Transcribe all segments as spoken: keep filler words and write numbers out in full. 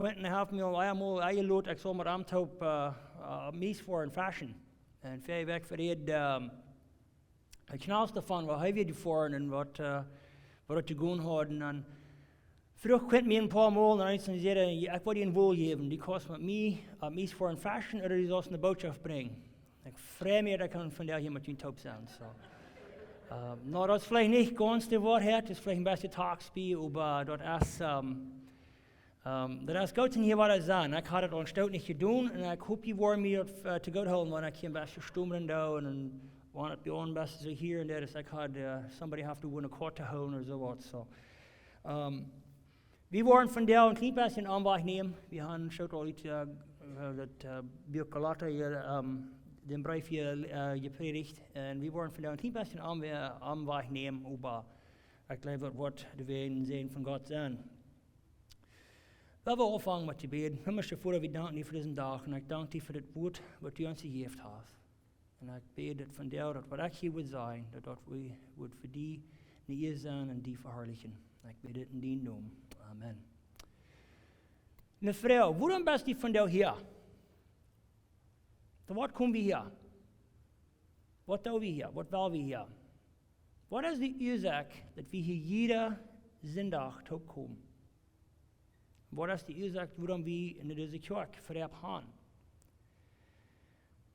Quentin haft mie aul eemol enjelot, ekj sull met am toop, äh, äh, Mies foaren feschen. Un väa Wäakj verräd, ähm, ekj knaus doavon, woo hee wia jefoaren un waut, äh, waut daut jegonen haud. Un dan fruach Quentin mie een poa Mol, un eent säd hee: "Ekj woa die een Wol jäwen, du kaust met mie, äh, Mies foaren feschen, ooda du saust ne Bootschoft brinjen." Ekj frei mie, daut ekj kaun vondoag hia met junt toop sennen. So. Äh, nu, daut es veleicht nich gaunz de Woarheit, es veleicht een bät Talkspeed, oba daut es, ähm, ähm, daut es goot, hia wada to sennen. Ekj haud daut aul een Stoot nich jedonen un ekj hop, jie woaren mie daut, äh, to goot hoolen, wan ekj hia een bät stumren doo un, un wan et bie ons een bät soo hia un doa es, ekj haud, äh, somebody have to win a court to hoolen ooda soo waut. So. Ähm, wie woaren vondoag een kjlien bät aum Wajch nämen. Wie haben een Stoot aul ut, äh, äh, daut, äh, Buak Galata hia, ähm, dän Breef hia, äh, jeprädicht. Un wie woaren vondoag een kjlien bät aum, äh, aum Wajch nämen, oba ekj jleew, daut woat de Wäaj sennen von Gott sennen. Lot ons aunfangen met Jebäd. Himmlischa Voda, wie danken die fa disen Dach un ekj dank die fa dit Wuat, waut du ons jejäft hast. Un ekj bäd, daut vondoag, daut waut ekj hia wudd sajen, daut daut wie, wudd fa die ne Ea sennen un die veharlichen. Ekj bäd dit en dienen Nomen. Amen. Ne Froag: Wuarom best du vondoag hia? Soo, waut kome wie hia? Waut doo wie hia? Waut well wie hia? Waut es de Uasoak, daut wie hia jieda Sindach toopkomen? Waut es de Uasoak, wuarom wie en dise Kjoakj vereap haben?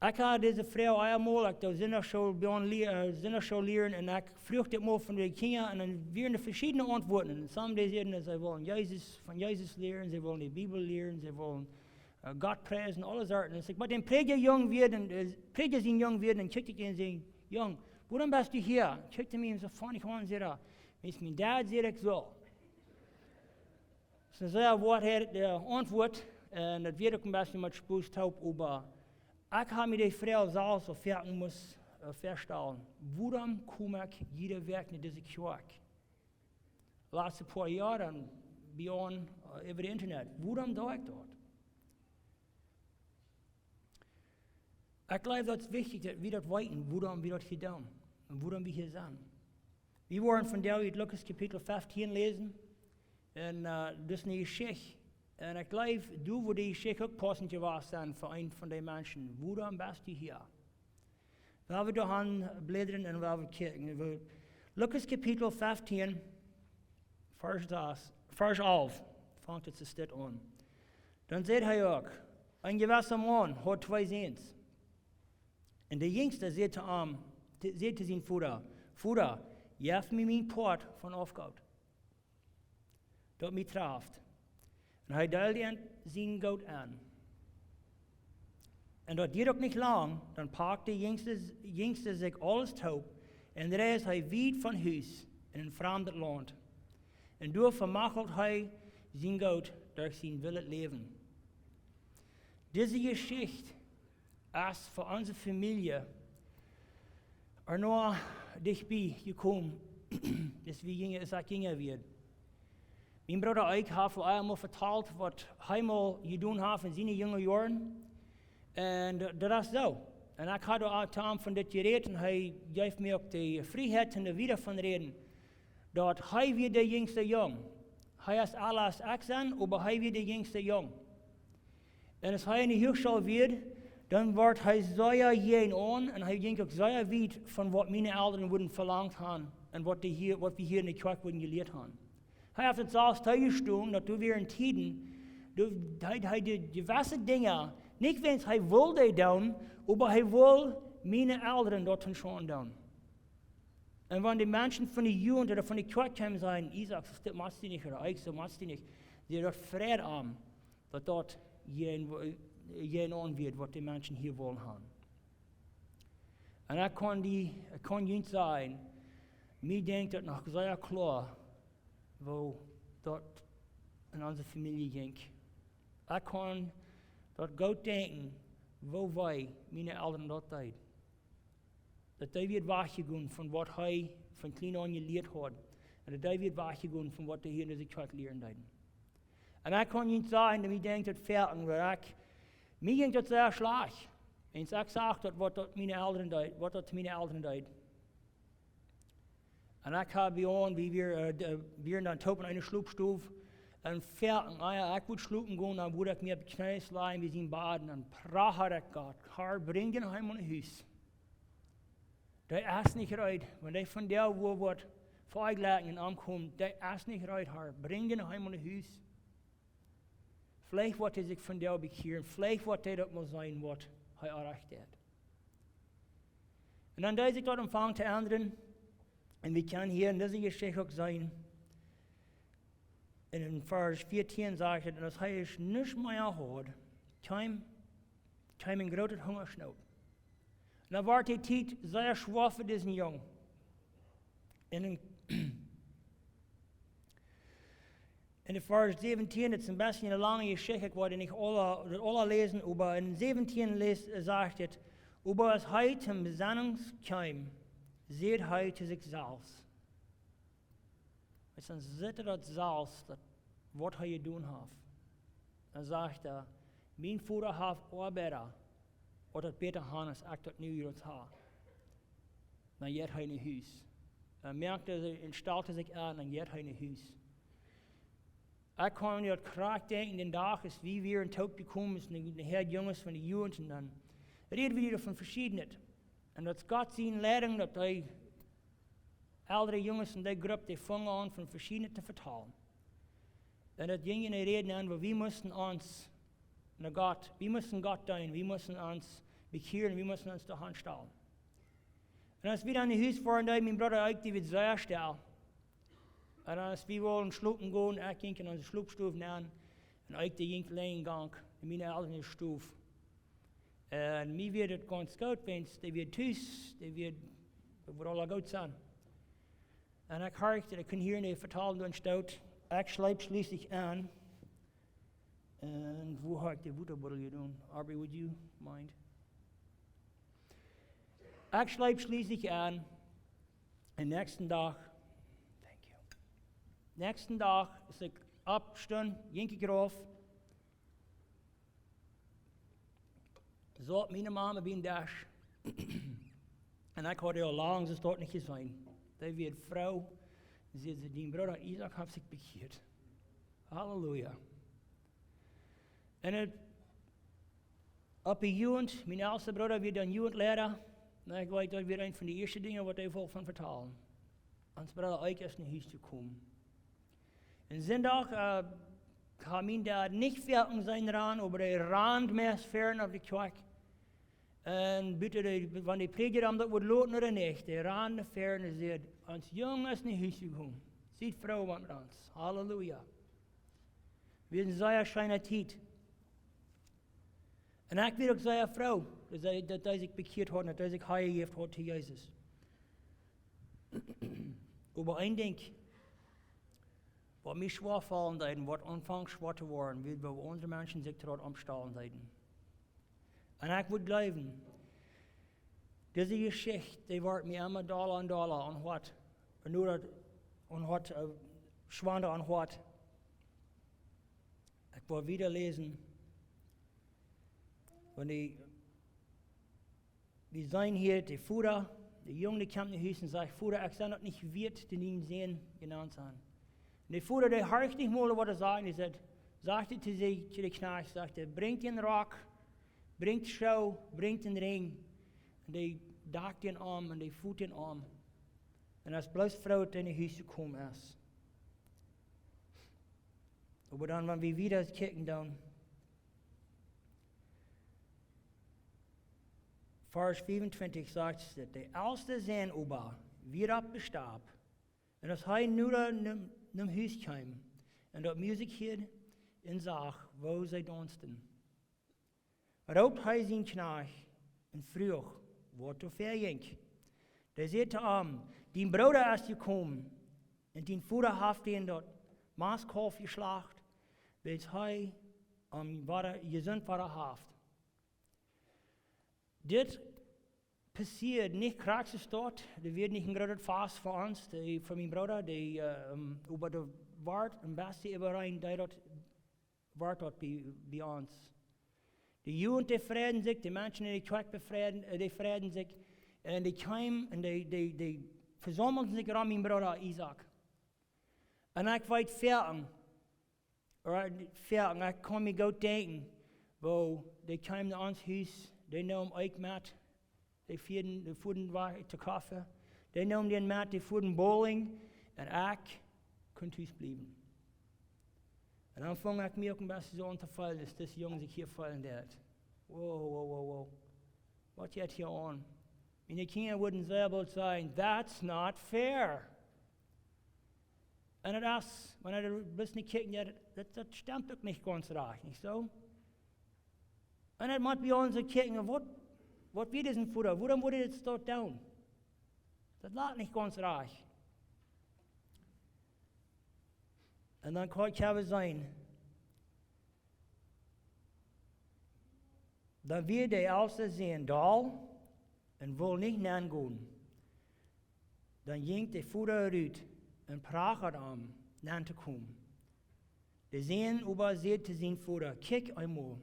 Ekj haud dise Froag eemol, ekj deed Sindachschool, bie ons lie-, äh, Sindachschool lieren, un ekj fruach dit mol von de Kjinja, un dan wieren doa veschiedne Auntwuaten. Un sommje säden, see wullen Jesus, von Jesus lieren, see wullen de Bibel lieren, see wullen, äh, Gott priesen, aule Sorten. Un ekj, waut een Prädja jung wia, un, äh, Prädja sien jung wia, dan kjikjt ekj dän un säd: "Jung, wuarom best du hia?" Kjikjt hee mie soo funny aun un säd: "Wan mien Dad sajcht, ekj saul." Daut es een sea woarheit, äh, Auntwuat, un daut wia uk een bät met Spos toop, oba ekj hab mie de Froag selfst aul foaken must, äh, stalen: Wuarom kom ekj jieda Wäakj no dise Kjoakj? Latste poa Joa bie ons, äh, äwa de Internet. Wuarom doo ekj daut? Ekj jleew, daut es wichtich, daut wie daut weeten, wuarom wie daut hia doonen un wuarom wie hia sent. Wie woaren vondoag ut Lukas Kapitel feftieen läsen, un, äh, daut es ne Jeschicht. Un ekj jleew, doa woat dee Jeschicht uk paussent jewast sennen fa een von dee Menschen. Wuarom best du hia? Wie woaren doa aun bläden un wie woaren kjikjen. Wie, Lukas Kapitel feftieen, Varsch sas, Varsch alf, fangt et soo aun. Dan säd hee uk: Een jewessa Maun haud twee Säns. Un de jinjsta säd to am, säd to sienen Voda: "Voda, jeff mie mien Poat von Aufgoot, daut mie traft." Un hee deeld an sien Goot aun. Un daut dieed uk nich lang, dan pakt de jinjsta, jinjsta sikj aules toop un reist hee wiet von Hus en een framdet Launt. Un doa vemachelt hee sien Goot derch sien willet Läwen. Dise Jeschicht es fa onse Famielje ea noch dicht bie jekomen, aus wie jinja, aus ekj jinja wia. Mien Brooda Eik haft aul eemol vetalt, waut hee mol jedonen haft en siene junge Joaren. Un daut, daut es soo. Un ekj haud aul to am von dit jerät un hee jeef mie uk de Frieheit, doa wieda von räden, daut hee wia de jinjsta Jung. Hee es ella aus ekj sie, oba hee wia de jinjsta Jung. Un aus hee en de Huachschool wia, dan wort hee sea jäajen aun un hee jinkj uk sea wiet von waut miene Elren wudden velangt haben un waut dee hia, waut wie hia en de Kjoakj wudden jelieet haben. Hee haft et selfst toojestonen, daut doa wieren Tieden, doa, hee, hee deed jewesse Dinja, nich wäajens hee wull dee doonen, oba hee wull miene Elren doa toom Schaund doonen. Un wan de Menschen von de Jugend ooda von de Kjoakj kjeemen, säden: "Isaak, soo dit motst du nich, ooda Eik, soo motst du nich." See, daut freid am, daut daut jäajen, jäajen aun wia, waut de Menschen hia wullen haben. Un ekj kaun die, ekj kaun junt sajen, mie denkjt daut noch sea kloa, woo daut en onse Famielje jinkj. Ekj kaun daut goot denkjen, woo wee miene Elren daut deed. Daut dee wia wajchjegonen von waut hee von kjlien aun jelieet haud. Un daut dee wia wajchjegonen von waut dee hia en dise Kjoakj lieren deeden. Un ekj kaun junt sajen, daut mie denkjt daut foaken, wiels ekj, mie jinkj daut sea schlajcht. Wan ekj sach daut, waut daut miene Elren deed, waut daut miene Elren deed. Un ekj hab bie ons, wie wieren, äh, de, wieren dan toop en eene Schlopstow. Un foaken, ah jo, ekj wudd schlopen gonen, dan wudd ekj mie opp de Kjnees lajen bie sien Bad un dan prachad ekj Gott: Herr, brinj dän Heim no Hus. Dee es nich reed, wan dee vondoag wua woat veunjlikjen un omkomen, dee es nich reed, Herr, brinj dän Heim no Hus. Veleicht woat hee sikj vondoag bekjieren, veleicht woat hee daut mol seenen, waut hee orrajcht deed. Un dan deed sikj daut aunfangen to endren. Un wie kjennen hia en dise Jeschicht uk seenen, en Varsch vieetieen sajcht et: Un aus hee nuscht mea haud, kjeem, kjeem een grootet Hungasnoot. Un dan wort de Tiet sea schwoa fa disen Jung. En, en, en Varsch säwentieen, daut es een bät eene lange Jeschicht, ekj woa nich aula, daut aula läsen, oba en säwentieen läs, sajcht et: Oba aus hee toom Besinnunk kjeem, säd hee to sikj selfst, Weetst, dan sitt hee daut selfst, daut, waut hee jedonen haft. Dan sajcht hee: Mien Voda haft Oabeida, waut daut bäta han aus ekj daut nu jrods ha. Dan jeit hee no Hus. Dan moakt hee sikj un stalt sikj aun, dan jeit hee no Hus. Ekj kaun mie daut krakjt denkjen, dän Dach, aus wie wieren toopjekomen, es ne, ne Häad Junges von de Jugend, un dan räd wie doa von veschiednet. Un daut es Gott siene Leidunk, daut hee eldre Junges en dee Grupp, dee fungen aun von veschiednet to vetalen. Un daut jinkj en de Räd aun, woo wie musten ons no Gott, wie musten Gott deenen, wie musten ons bekjieren, wie musten ons doa han stalen. Un aus wie dan no Hus foaren, deed mien Brooda Eik, dee wia sea stell. Un aus wie wullen schlopen gonen, ekj jinkj en onse Schlopstow nenn, un Eik, dee jinkj lenjd Gank en miene Elren Stow. Un mie wia daut gaunz goot, wiels dee wia tus, dee wia, daut wudd aula goot sennen. Un ekj horcht, ekj kunn hieren, dee vetalen doa en Stoot. Ekj schleep schlieslich aun. Un wua haud ekj de Wotabuddel jedonen? Aubrey, would you mind? Ekj schleep schlieslich aun. Un näakjsten Dach, thank you. Näakjsten Dach, aus ekj oppstunt, jinkj ekj rauf, saut miene Mame biem Desch. Un ekj haud aul lang, see daut nich jeseenen. Dee wia froo. See säd: Dien Brooda Isaak haft sikj bekjieet. Halleluja. Un et, opp de Jugend, mien elsta Brooda wia dan Jugendleida. Un ekj weet, daut wia eent von de ieeschte Dinja, waut hee wull von vetalen. Ons Brooda Eik es no Hus jekomen. Un Sindach, äh, kaum mien Dad nich foaken sennen ranen, oba hee rand meist ver no de Kjoakj. Un bute de, wan de Prädja am daut wudd loten ooda nich, hee rand ver un säd: Ons Jung es no Hus jekomen. Siet froo met ons. Halleluja. Wia eene sea scheene Tiet. Un ekj wia uk sea froo, daut hee, daut hee sikj bekjieet haud, daut hee sikj hanjejäft haud to Jesus. Oba een Dinkj, waut mie schwoa faulen deed un waut aunfunk schwoa to woaren, wia, woo aundre Menschen sikj doaropp aunstalen deeden. Un ekj wudd jleewen, dise Jeschicht, dee wort mie emma dolla un dolla aum Hoat. Un nu daut aum Hoat, äh, schwanda aum Hoat. Ekj well wieda läsen. Wan dee, wie seenen hia, de Voda, de Jung, dee kjemt no Hus un sajcht: Voda, ekj sie daut nich wieet, dien Sän jenant to sennen. Un de Voda, dee horcht nich mol, waut hee sajcht, dee sajcht, sajcht hee to sikj, to de Kjnajcht, sajcht hee: Brinjt dän Rock, brinjt Schoo, brinjt dän Rinj. Un dee dakt dän om un dee fot dän om. Un hee es bloos froo, daut hee no Hus jekomen es. Oba dan, wan wie wieda kjikjen, dan Varsch fiefuntwintich sajcht et: De elsta Sän oba wort oppjestonen, un aus hee no, no, no Hus kjeem, un daut Musikj hieed un sach, woo see daunsten, roopt hee sienen Kjnajcht un fruach, waut doa väajinkj. Dee säd to am: Dien Brooda es jekomen, un dien Voda haft dän daut Mastkaulf jeschlacht, wiels hee am wada, jesunt wada haft. Dit passieed nich krakjt soo, daut wia nich een grootet Fast fa ons, dee, fa mien Brooda, dee, äh, ähm, oba doa wort een bät äwareen, dee daut, wort daut bie, bie ons. De Jugend, dee freiden sikj, de Menschen en de Kjoakj befreiden, äh, dee freiden sikj, un dee kjeemen un dee, dee, dee vesaumlen sikj rom mien Brooda Isaak. Un ekj weet foaken, Oba, ekj kaun mie goot denkjen, woo dee kjeemen no ons Hus, dee neemen Eekj met, dee fieeden, dee fieeden wajch to Koffe, dee neemen dän met, dee fieeden bowling, un ekj kunn tus bliewen. Un dan fung ekj mie uk een bät soo aun to feelen, aus dise Jung sikj hia feelen deed. Wow, wow, wow, wow. Waut jeit hia aun? Miene Kjinja wudden sea boolt sajen, "That's not fair." Un daut es, wan du bloos nich kjikjst, jo, daut, daut stemt uk nich gaunz rajcht, nich soo? Un daut mott wie ons uk kjikjen, waut, waut wia disen Voda, wuarom wudd hee dit soo doonen? Daut lat nich gaunz rajcht. Un dan kaun ekj hia seenen, dan wia de elsta Sän doll un wull nich nenn gonen. Dan jinkj de Voda rut un prachad am, nenn to komen. De Sän oba säd to sienen Voda: "Kjikj eemol,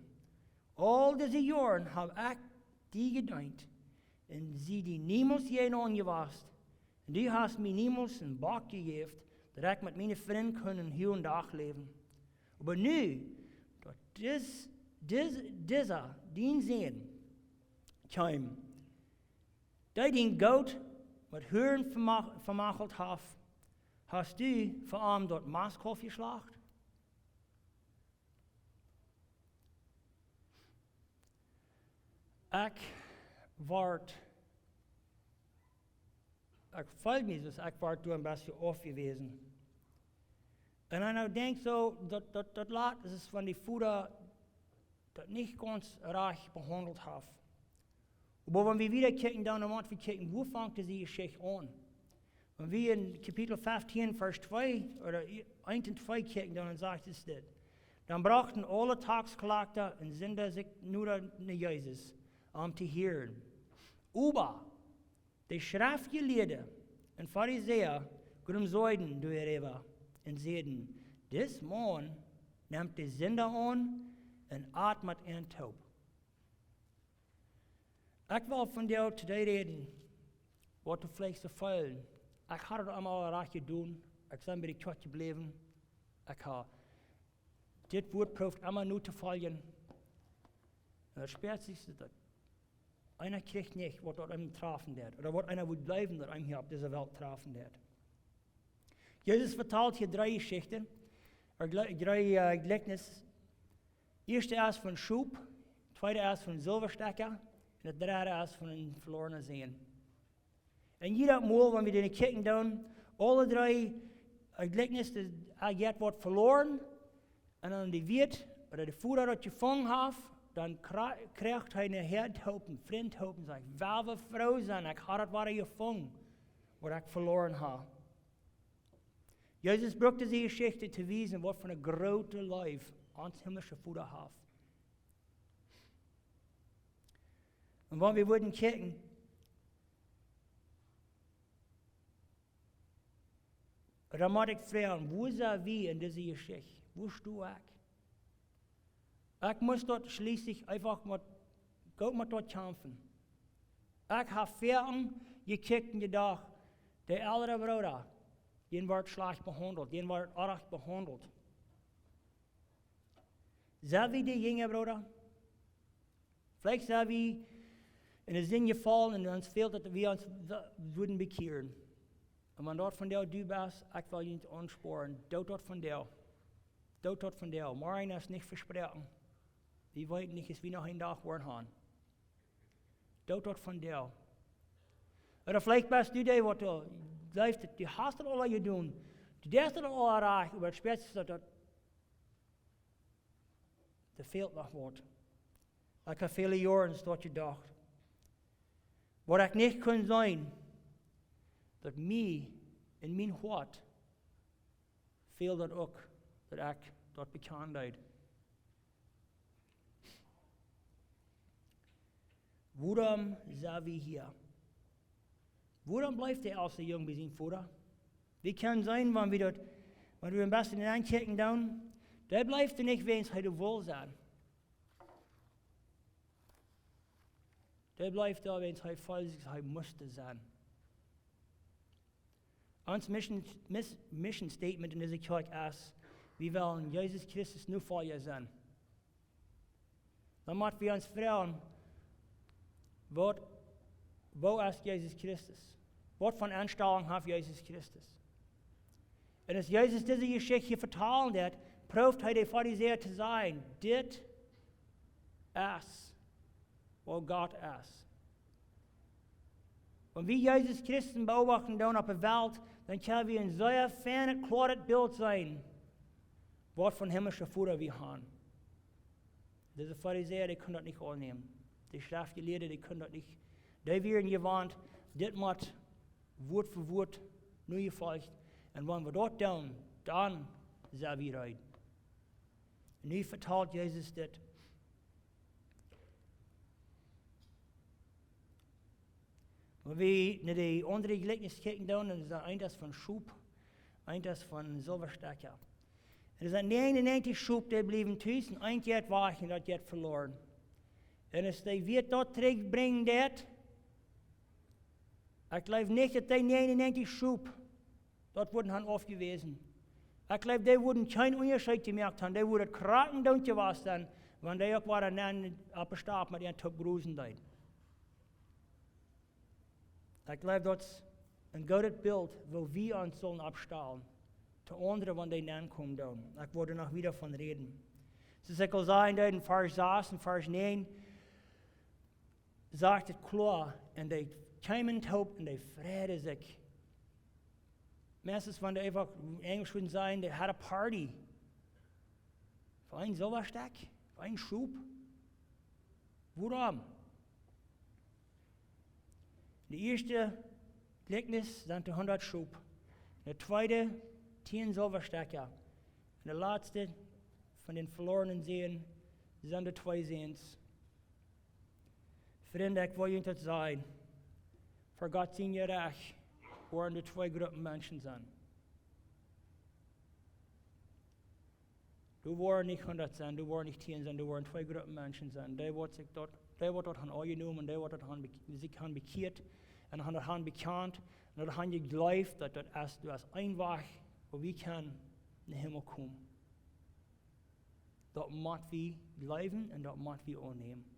aul dise Joaren hab ekj die jedeent un sie die niemols jäajen aunjewast. Un du hast mie niemols een Bock jejäft, daut ekj met miene Frind kunn een hielen Dach läwen. Oba nu, daut dis, dis, disa, dien Sän, kjeem, dee dien Goot met Huren vema-, vemachelt haft, hast du fa am daut Mastkaulf jeschlacht?" Ekj wort, ekj feeld mie soo, ekj wort doa een bät aufjewäsen. Un dan denkj ekj soo, daut, daut, daut lat es, wan de Voda daut nich gaunz rajcht behaundelt haft. Oba wan wie wieda kjikjen, dan mott wie kjikjen, wua fangt dise Jeschicht aun? Wan wie en Kapitel feftieen, Varsch twee, ooda eent un twee kjikjen, dan sajcht et dit: "Dan brochten aule Taxkjlakta un Sinda sikj no, no Jesus, om to hieren. Oba de Schreftjelieede un Farisäa grumsaulden doaräwa un säden: Dis Maun nemt de Sinda aun un at met an toop." Ekj well vondoag to die räden, waut du veleicht soo feelst: "Ekj hab daut aulemol rajcht jedonen, ekj sie bie de Kjoakj jebläwen, ekj hab dit Wuat jeprooft emma no to foljen." Un daut spieet sikj soo, daut eena kjricht nich, waut daut am trafen deed, ooda waut eena wudd jleewen, daut am hia opp dise Welt trafen deed. Jesus vetalt hia dree Jeschichten, ooda jle-, dree, äh, Jlikjnis. Ieeschte es von Schop, tweede es von Silwastekja, un daut dredde es von een velorna Sän. Un jiedet Mol, wan wie dee kjikjen, dan aule dree, äh, Jlikjnis, doa, äh, jeit waut veloaren, un dan de Wieet, ooda de Voda daut jefungen haft, dan kra-, kjricht hee een Hoop, Frind Hoop, un sajcht: "Well wie froo sennen, ekj hab daut wada jefungen, waut ekj veloaren hab." Jesus brukt dise Jeschicht to wiesen, waut fa eene groote Leew ons himlische Voda haft. Un wan wie wudden kjikjen, dan mott ekj froagen, wua sent wie en dise Jeschicht? Wua sto ekj? Ekj mott daut schlieslich eefach met, goot met daut kjamfen. Ekj hab väl jekjikjt un jedocht, de elre Brooda, dee woat schlajcht behaundelt, dee woat oajch behaundelt. Sent wie de jinja Brooda? Veleicht sent wie en de Sind jefollen un ons fält daut wie ons w-, wudden bekjieren. Un wan daut vondoag du best, ekj well die aunspornen, doo daut vondoag. Doo daut vondoag. Morjen es nich vesproaken. Wie weeten nich, aus wie noch een Dach woaren haben. Doo daut vondoag. Ooda veleicht best du dee, waut du jleefst, du hast daut aul jedonen. Du deist daut aul rajcht, oba daut spieet sikj daut, daut doa fält noch waut. Ekj hab väle Joaren daut jedocht. Waut ekj nich kunn seenen, daut mie en mien Hoat fält daut uk, daut ekj daut bekjanen deed. Wuarom sent wie hia? Wuarom blift de elsta Jung bie sienen Voda? Wie kjennen seenen, wan wie daut, wan wie een bät ankjikjen dan, dee blift doa nich wäajens hee doa wull sennen. Dee blift doa wäajens hee feelt sikj, hee must sennen. Ons mission, mis-, mission statement en dise Kjoakj es: Wie wellen Jesus Christus Nofolja sennen. Dan motten wie ons froagen, waut, woo es Jesus Christus? Waut fa Enstalunk haft Jesus Christus? Un aus Jesus dise Jeschicht vetalen deed, proowd hee de Farisäa to sajen: Dit es, woo Gott es. Wan wie Jesus Christus beobachten doonen opp de Welt, dan kjenn wie een sea feinet, kloaret Bilt seenen, waut fa een himmlischen Voda wie haben. Dise Farisäa, dee kunnen daut nich aunnämen. De Schreftjelieede, dee kunnen daut nich. Dee wieren jewant, dit mott Wuat fa Wuat nojefolcht. Un wan wie daut doonen, dan sent wie rein. Nu vetalt Jesus dit. Wan wie no de aundre Jlikjnis kjikjen doonen, dan es eent daut von Schop, eent daut von Silwastekja. Un doa sent näajen un näajentich Schop, dee bliewen tus, un eent jeit wajch un daut jeit veloaren. Un aus dee wada daut trigjbrinjen deit, ekj jleew nich, daut dee näajen un näajentich Schop daut wudden haben aufjewäsen. Ekj jleew, dee wudden kjeen Unjascheet jemoakt haben. Dee wudden krakjt doot jewast sennen, wan dee uk wada nenn opp de Stap met äa toop grusen deeden. Ekj jleew, daut es een goodet Bilt, woo wie ons sellen oppstalen to aundre, wan dee nenkomen doonen. Ekj woa noch wieda von räden. Soo aus ekj aul säd, en Varsch sas un Varsch näajen, sajcht et kloa: Un dee kjeemen toop un dee freiden sikj. Meistens, wan dee eefach, Enjelsch wudden sajen, they had a party. Fa een Silwastekj, fa een Schop. Wuarom? De ieeschte Jlikjnis sent de hundat Schop. De tweede, tieen Silwastekja. Un de latste von dän velornen Sän sent de twee Säns. Frind, ekj well junt daut sajen: Ver Gott sien Jerecht woaren doa twee Gruppen Menschen sennen. Doa woaren nich hundat sennen, doa woaren nich tieen sennen, doa woaren twee Gruppen Menschen sennen. Dee, waut sikj daut, dee, waut daut haben aunjenomen, dee, waut daut haben bek-, sikj haben bekjieet un haben daut haben bekjant un daut haben jejleeft, daut daut es, doa es een Wajch, woo wie kjennen nom Himmel komen. Daut mott wie jleewen un daut mott wie aunnämen.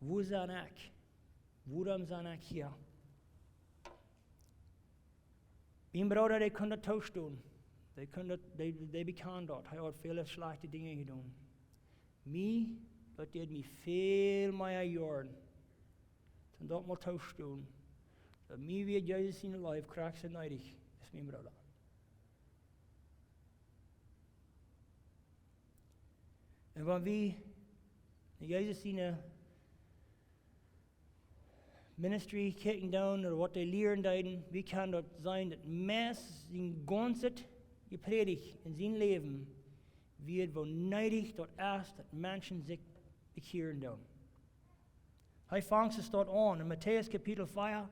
Woo sie ekj? Wuarom sie ekj hia? Mien Brooda, dee kunn daut toostonen. Dee kunn daut, dee, dee bekjand daut. Hee haud väle schlajchte Dinja jedonen. Mie, daut deed mie väl mea Joaren, toom daut mol toostonen, daut mie wia Jesus siene Leew krakjt soo needich aus mien Brooda. Un wan wie no Jesus siene ministry kjikjen doonen, ooda waut dee lieren deeden, wie kjennen daut seenen, daut meist sien gaunzet Jeprädjt en sien Läwen wia, woo needich daut es, daut Menschen sikj bekjieren doonen. Hee fangt daut aun en Matäus Kapitel vea,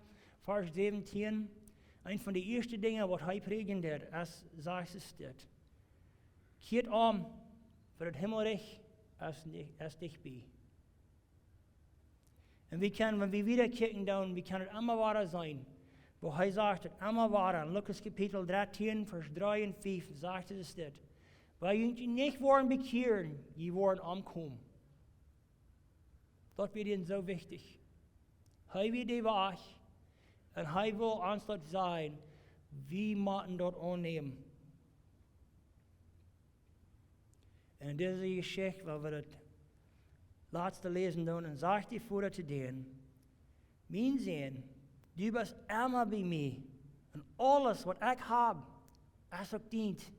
Varsch säwentieen. Eent von de ieeschte Dinja, waut hee prädjen deed, es, sajcht et dit: Kjieet om, ver daut Himmelrikj es ni-, es dicht bie. Un wie kjennen, wan wie wieda kjikjen doonen, wie kjennen et emma wada seenen, woo hee sajcht et emma wada. En Lukas Kapitel dartieen, Varsch dree un vea sajcht et dit: Wan jie junt nich woaren bekjieren, jie woaren omkomen. Daut wia am soo wichtich. Hee wia de Wajch un hee well ons daut sajen, wie motten daut aunnämen. Un en dise Jeschicht, wua wie daut latste läsen doonen, un sajcht de Voda to dän: Mien Sän, du best emma bie mie, un aules, waut ekj hab, es uk dient.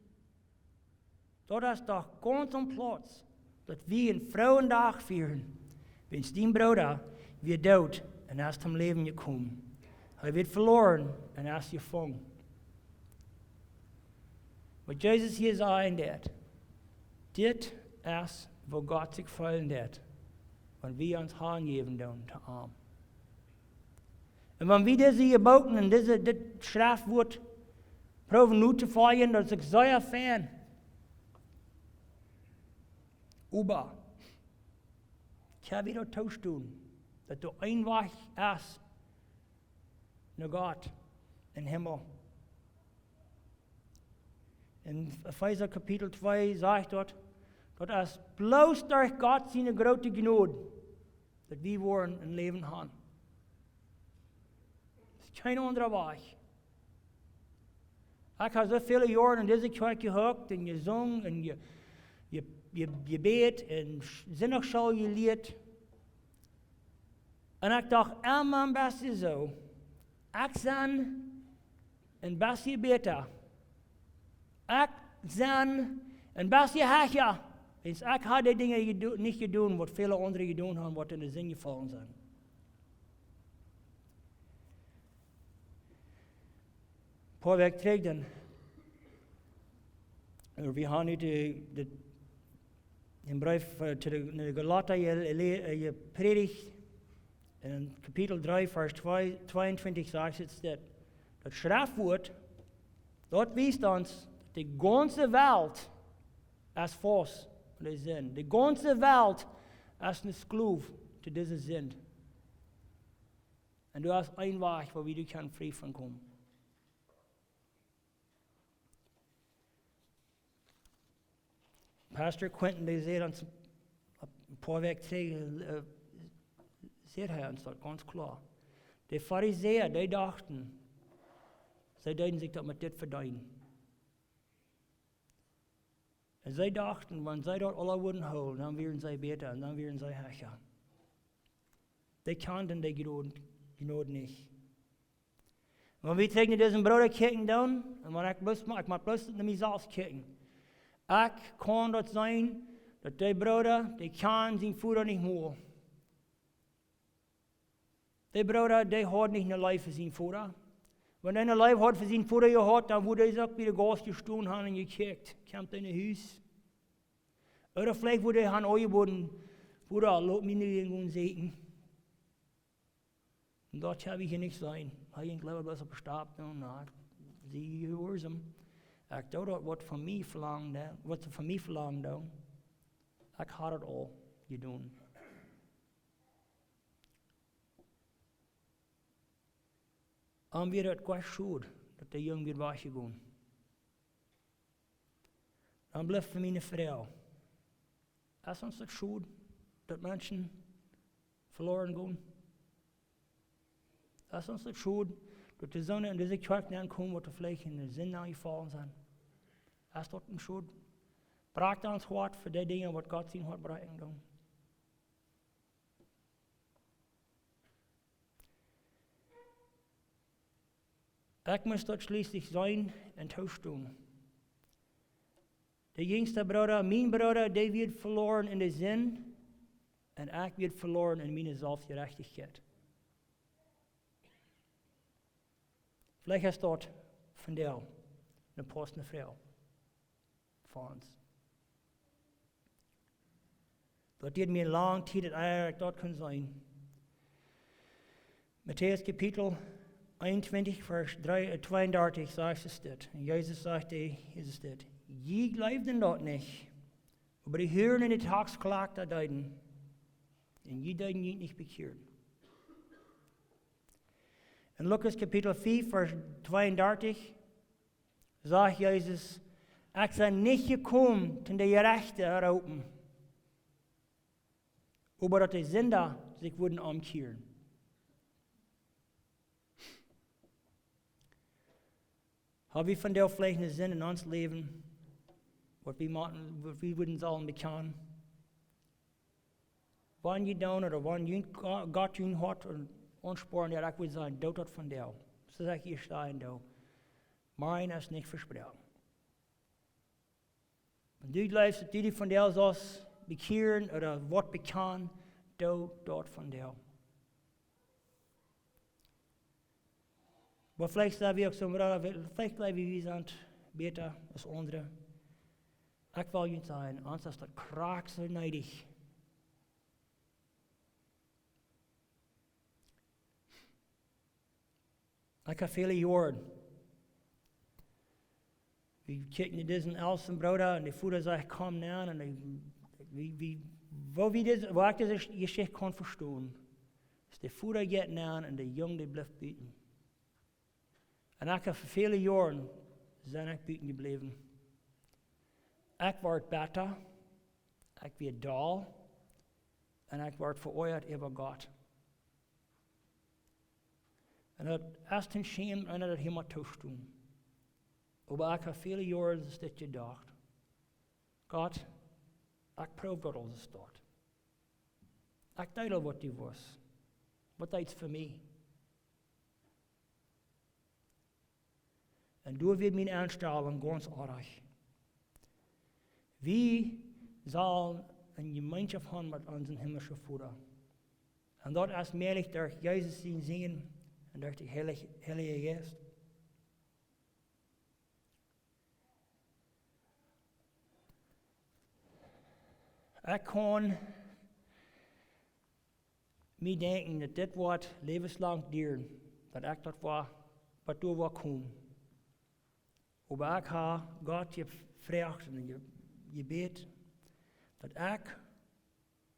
Daut es doch gaunz aum Plauz, daut wie een frooen Dach fieren, wiels dien Brooda wia doot un es toom Läwen jekomen. Hee wia veloaren un es jefungen. Waut Jesus hia sajen deed, dit es, woo Gott sikj feelen deed, wan wie ons hanjäwen doonen to am. Un wan wie dise Jeboten un dise, dit Schreftwuat proowen nu to foljen, daut es uk sea fein. Oba kjenn wie daut toostonen, daut doa een Wajch es, no Gott em Himmel. En Efeesa Kapitel twee sajcht daut, daut es bloos derch Gott siene groote Jnod, daut wie woaren een Läwen haben. Daut es kjeen aundra Wajch. Ekj hab soo väle Joaren en dise Kjoakj jehukt un jesungen un je, je, je, jebät un Sindachschool jelieet. Un ekj docht emma een bät soo: Ekj sie een bät bäta. Ekj sie een bät hecha. Wiels ekj hab dee Dinja jedo-, nich jedonen, waut väle aundre jedonen haben, waut en de Sind jefollen sent. Poa Wäakj trigj dan, äh, wie haben nu de, de, dän Breef, äh, to de, no de Galata je, je, jeprädicht. En Kapitel dree, Varsch twee, tweeuntwintich sajcht et daut, daut Schreftwuat, daut wiest ons, daut de gaunze Welt es faust aun de Sind. De gaunze Welt es een Skloow to dise Sind. Un doa es een Wajch, woo wie doa kjennen frie von komen. Pastor Quentin, dee säd ons een poa Wäakj trigj, äh, säd hee ons daut gaunz kloa. De Farisäa, dee dochten, see deeden sikj daut met dit vedeenen. Un see dochten, wan see daut aula wudden hoolen, dan wieren see bäta un dan wieren see hecha. Dee kjanden de Jnod-, Jnod nich. Wan wie trigj no disen Brooda kjikjen doonen, un wan ekj bloos, ekj mott bloos no mie selfst kjikjen. Ekj kaun daut seenen, daut dee Brooda, dee kjand sien Voda nich mol. Dee Brooda, dee haud nich ne Leew fa sien Voda. Wan hee ne Leew haud fa sien Voda jehaut, dan wudd hee sikj bie de Gauss jestonen haben un jekjikjt: Kjemt dee no Hus? Ooda veleicht wudd hee haben aunjebooden: Voda, lot mie nu irjentwua setten. Un daut hab ekj hia nich jeseenen. Hee jinkj leewa bloos opp de Stap, no, na, see jehuarsom. Ekj doo daut, waut von mie velangt, waut see von mie velangen doonen. Ekj haud daut aul jedonen. Am wia daut goa schod, daut de Jung wia wajchjegonen. Dan blift fa mie de Froag: Es ons daut schod, daut Menschen veloaren gonen? Es ons daut schod, daut de Sind en dise Kjoakj nenkomen, waut veleicht en de Sind nenjefollen sent? Es daut een Schod? Brakjt ons Hoat fa dee Dinja, waut Gott sien Hoat brakjen doonen? Ekj must daut schlieslich seenen un toostonen. De jinjsta Brooda, mien Brooda, dee wia veloaren en de Sind, un ekj wia veloaren en miene Selfstjerajchtichkjeit. Veleicht es daut vondoag ne paussende Froag fa ons. Daut dieed mie lange Tiet, daut ekj daut kunn seenen. Matäus Kapitel eenuntwintich, Varsch dree, äh, tweeundartich, sajcht et dit. Un Jesus sajcht, hee, Jesus dit: Jie jleewden daut nich, oba de Huren un de Taxkloakta deeden, un jie deeden junt nich bekjieren. En Lukas Kapitel fief, Varsch tweeundartich, sajcht Jesus: Ekj sie nich jekomen, toom de Jerajchte roopen, oba daut de Sinda sikj wudden omkjieren. Hab wie vondoag veleicht ne Sind en ons Läwen, waut wie motten, waut wie wudden sellen bekjanen? Wan jie doonen, ooda wan jie Go-, Gott jun Hoat aunspornen, jo, ekj wudd sajen, doot daut vondoag. Soo aus ekj hia steit, doot. Mie es nich vesproaken. Wan du jleefst, daut du die vondoag saust bekjieren ooda woascht bekjanen, doot daut vondoag. Oba veleicht sent wie uk soo, veleicht jleew wie, wie sent bäta aus aundre. Ekj well junt sajen, ons es daut krakjt soo needich. Ekj hab väle Joaren, wie kjikjen no disen elsten Brooda un de Voda sajcht: Komm nenn. Un ekj, wie, wie, woo wie dis, woo ekj dise Jeschicht kaun vestonen, es de Voda jeit nenn un de Jung, dee blift buten. Un ekj hab fa väle Joaren, sie ekj buten jebläwen. Ekj wort betta, ekj wia doll, un ekj wort veoajat äwa Gott. Un daut es een Schämen, un daut hia mott toostonen. Oba ekj hab väle Joaren dit jedocht: Gott, ekj proow daut aul soo. Ekj deed aul waut du wust. Waut deedst fa mie? Un doa wia miene Enstalunk gaunz aundasch. Wie sellen eene Jemeenschoft haben met onsen himmlischen Voda. Un daut es mäajlich derch Jesus sienen Sän un derch dän Heilj-, Heiljen Jeist. Ekj kaun mie denkjen, daut dit woat läwenslang dieren, daut ekj daut woa, waut doa woat komen. Oba ekj hab Gott jefroacht un je-, jebät, daut ekj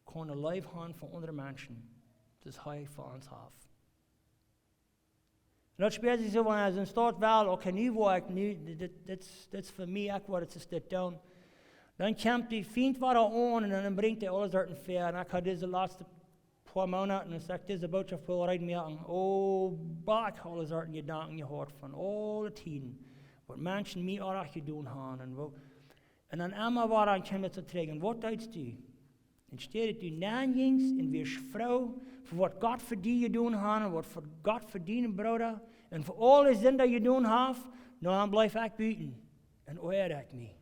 kaun eene Leew haben fa aundre Menschen, daut hee fa ons haft. Un daut spieet sikj soo, wan hee soo steit, well, okay, nu woa ekj, nu, dit, dit, dit, dit es fa mie, ekj woa dit, dit doonen. Dan kjemt de Fient wada aun un dan brinjt hee aule Sorten väa. Un ekj hab dise latste poa Moonaten, aus ekj dise Bootschoft well reed moaken, oh, ekj hab aule Sorten Jedanken jehaut von aule Tieden, waut Menschen mie aunjedonen haben. Un woo, un dan emma wada kjeem daut trigj. Un waut deedst du? Enne Städ daut du nenn jinjst un wiascht froo fa waut Gott fa die jedonen haft un waut fa Gott fa dienen Brooda un fa aule Sinda jedonen haft, nu dan bleef ekj buten un oajad ekj mie.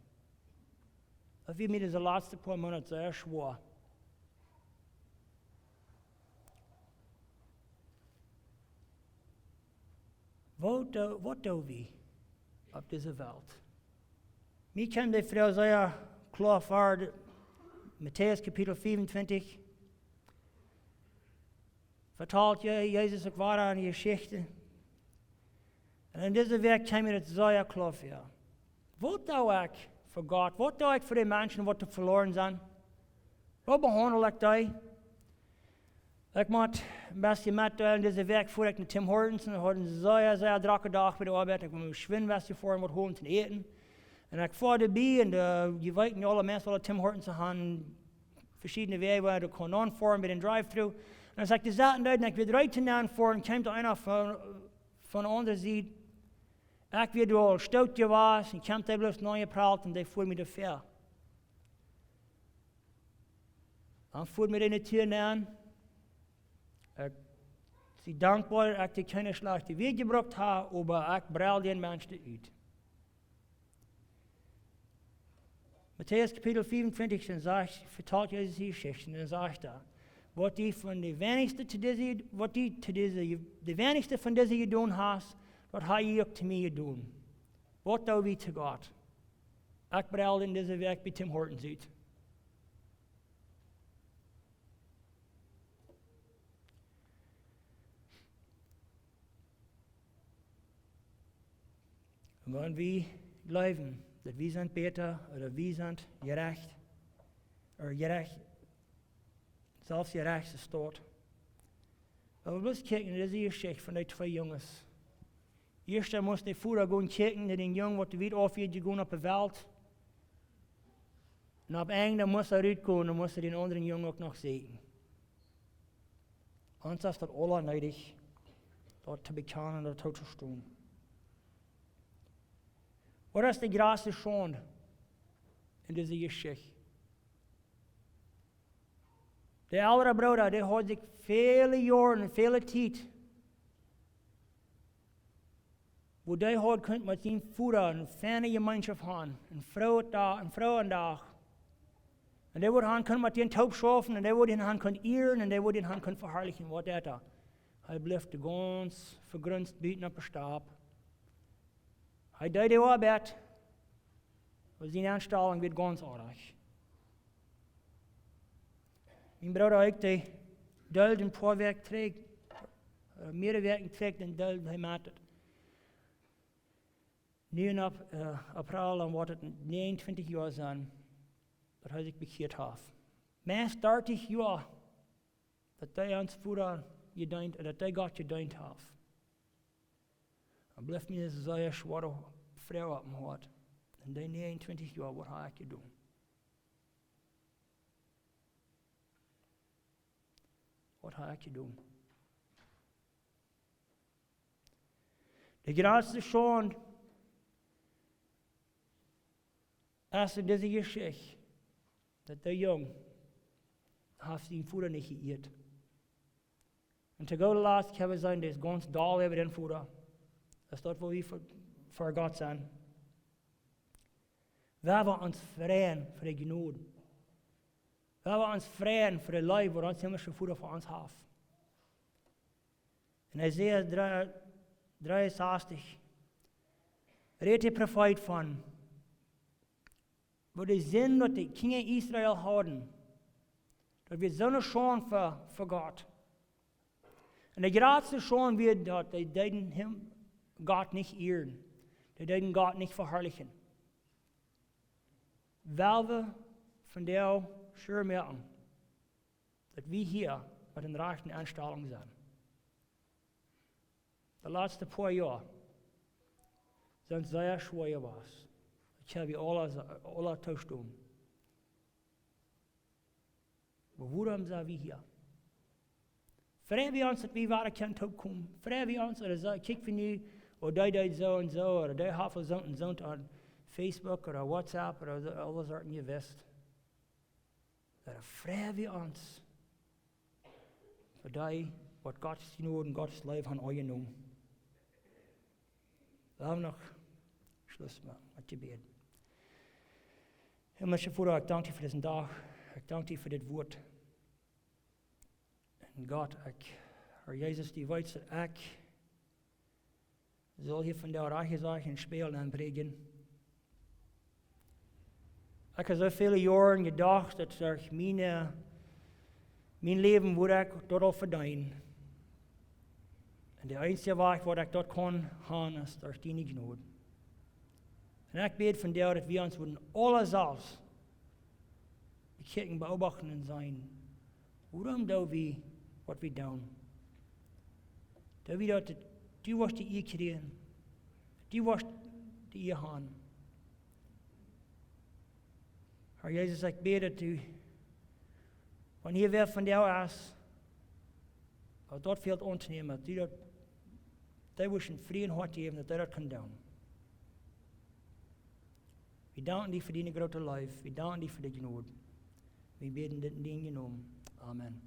Daut wia mie dise latste poa Moonaten sea schwoa. Waut doo-, waut doo wie opp dise Welt? Mie kjemt de Froag sea kloa ver, Matäus Kapitel fiefuntwintich, vetalt Je-, Jesus uk wada eene Jeschicht. Un en dise Wäakj kjeem mie daut sea kloa ver. Waut doo ekj fa Gott? Waut doo ekj fa de Menschen, waut doa veloaren sent? Woo behaundel ekj dee? Ekj mott een bät metdeelen, dise Wäakj fua ekj no Tim Hortons un haud eenen sea, sea drocken Dach bie de Oabeit. Ekj mott schwind waut jefoaren, waut holen to äten. Un ekj fua doabie un, äh, jie weeten aule, meist aule Tim Hortons haben veschiedne Wäaj, wua du kaust aunfoaren bie dän Drive-Thru. Un aus ekj doa saut un deed, un ekj wia reed to nenn foaren, kjeem doa eena von, von de aundre Sied. Ekj wia doa aul stoot jewast un kjeem doa bloos nenn jepralt un dee fua mie doa ver. Dan fua mie dee enne Tia nenn. Ekj sie dankboa, daut ekj kjeene schlajchte Wieed jebrukt hab, oba ekj breld dän Mensch doa ut. Matäus Kapitel fiefuntwintich, dan sajcht, vetalt Jesus dee Jeschicht, un dan sajcht hee: Waut dee von de weinichste to dise, waut dee to dise, de weinichste von dise jedonen hast, daut hast du uk to mie jedonen. Waut doo wie to Gott? Ekj breld en dise Wäakj bie Tim Hortons ut. Un wan wie jleewen, daut wie sent bäta, ooda wie sent jerecht, ooda jerecht, selfst jerecht es daut. Oba bloos kjikj no dise Jeschicht von dee twee Junges. Ieescht must de Voda gonen kjikjen no dän Jung, waut de wiet auf wia jegonen opp de Welt. Un opp Enj, dan must hee rutgonen, dan must hee dän aundren Jung uk noch säajnen. Ons es daut aula needich, daut to bekjanen, daut to vestonen. Waut es de jratste Schaund en dise Jeschicht? De elre Brooda, dee haud sikj väle Joaren un väle Tiet, wua dee haud kunt met sien Voda eene fiene Jemeenschoft haben, een frooet Da-, een frooen Dach. Un dee wudd haben kunt met dän toop schaufen, un dee wudd am haben kunt ieren, un dee wudd am haben kunt veharlichen, waut deed hee? Hee bleef gaunz vegrunzt buten opp de Stap. Hee deed de Oabeit, oba siene Enstalunk wia gaunz aundasch. Mien Brooda, ekj, dee deeld een poa Wäakj trigj, äh, mearere Wäakj trigj, dan deeld hee met daut. Nu en Ap-, äh, April, dan woat daut näajenuntwintich Joa sennen, daut hee sikj bekjieet haft. Meist dartich Joa, daut hee ons Voda jedeent, daut hee Gott jedeent haft. Dan blift mie een sea schwoare Froag opp mien Hoat. En dee näajenuntwintich Joa, waut hab ekj jedonen? Waut hab ekj jedonen? De jratste Schaund es en dise Jeschicht, daut de Jung haft sienen Voda nich jeieet. Un to gooda Latst kjenn wie seenen, dee es gaunz doll äwa dän Voda. Daut es daut, woo wie fa, fa Gott sent. Wie woaren ons freien fa de Jnod. Wie woaren ons freien fa de Leew, waut ons himlische Voda fa ons haft. En Jesaja dree, dreeunsastich rät de Profeet von, woo de Sind, daut de Kjinja Israel hauden, daut wia soone Schaund fa, fa Gott. Un de jratste Schaund wia, daut dee deeden am, Gott nich ieren. Dee deeden Gott nich veharlichen. Well wie vondoag sure moaken, daut wie hia met eene rajchte Enstalunk sent. De latste poa Joa sent sea schwoa jewast. Daut kjenn wie aula, aula toostonen. Oba wuarom sent wie hia? Frei wie ons, daut wie wada kjennen toopkomen? Frei wie ons, ooda saj, kjikj wie nu, oh, dee deed soo un soo, ooda dee haft soo un soo aun Facebook ooda WhatsApp ooda soo, aule Sorten jewist? Ooda frei wie ons fa dee, waut Gott siene Jnod un Gott siene Leew haft aunjenomen? Lot ons noch Schluss moaken met Jebäd. Himlische Voda, ekj dank die fa disen Dach. Ekj dank die fa dit Wuat. Un Gott, ekj, Herr Jesus, du weetst, daut ekj saul hia vondoag rajcht sennen un spälen un prädjen. Ekj hab soo väle Joaren jedocht, daut ekj mien, mien Läwen wudd ekj daut aul vedeenen. Un de eensje Wajch, waut ekj daut kunn haben, es derch diene Jnod. Un ekj bäd vondoag, daut wie ons wudden aula selfst bekjikjen, beobachten un seenen, wuarom doo wie, waut wie doonen? Doo wie daut, daut du woascht de Ea kjrieen, daut du woascht de Ea haben? Herr Jesus, ekj bäd, daut du, wan hia wäa vondoag es, waut daut fält auntonämen, daut du daut, dee woascht een frieen Hoat jäwen, daut dee daut kaun doonen. Wie danken die fa diene groote Leew. Wie danken die fa de Jnod. Wie bäden dit en dienen Nomen. Amen.